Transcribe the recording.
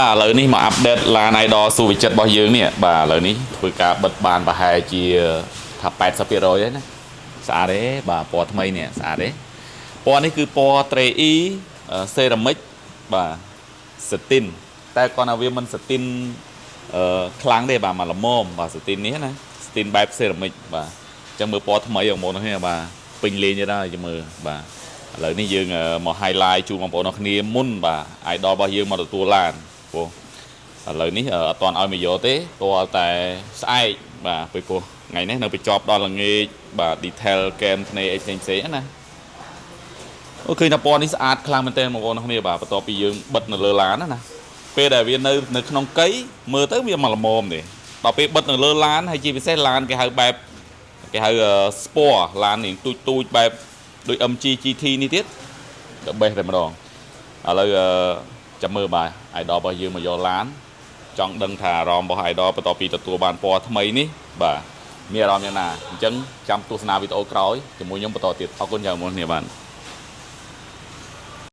ឥឡូវនេះមក update ឡាន Idol ស៊ូវិចិត្ររបស់យើងនេះបាទឥឡូវនេះធ្វើការបិទបានប្រហែលជាថា80%ហើយណាស្អាតទេបាទពណ៌ថ្មីនេះស្អាតទេពណ៌នេះគឺពណ៌ Tre E Ceramic បាទ satin តែគាត់ថាវាមិន satin ខ្លាំងទេបាទមកល្មមបាទ satin នេះណា satin បែប ceramic បាទអញ្ចឹងមើលពណ៌ថ្មីបងប្អូននេះបាទពេញលេងទេដែរចាំមើលបាទឥឡូវនេះយើងមក highlight ជូនបងប្អូនអរគ្នាមុនបាទ idol របស់យើងមកទទួលឡានព្រោះឥឡូវនេះអត់ទាន់ឲ្យមកយកទេទាល់តែស្អែកបាទពីព្រោះថ្ងៃនេះនៅបញ្ចប់ដល់ល្ងាចបាទ detail កែមធ្នេអីផ្សេងផ្សេងៗណាអូឃើញថាពណ៌នេះស្អាតខ្លាំងមែនទែនបងប្អូនអរគ្នាបាទបន្ទាប់ពីយើងបិទនៅលើឡានណាណាពេលដែលវានៅនៅក្នុងកីមើលទៅវាមកល្មមទេដល់ពេលបិទនៅលើឡានហើយជាពិសេសឡានគេហៅបែបគេហៅ sport ឡាននេះទូចទូចបែបដូច MG GT នេះទៀតទៅបេះតែម្ដងឥឡូវចាំមើលបាទ idol របស់យើងមកយកឡាន ចង់ដឹងថាអារម្មណ៍របស់ idol បន្ទាប់ពីទទួលបានពណ៌ថ្មីនេះបាទមានអារម្មណ៍យ៉ាងណាអញ្ចឹងចាំទស្សនាវីដេអូក្រោយជាមួយខ្ញុំបន្តទៀតអរគុណច្រើនមុនគ្នាបាទ។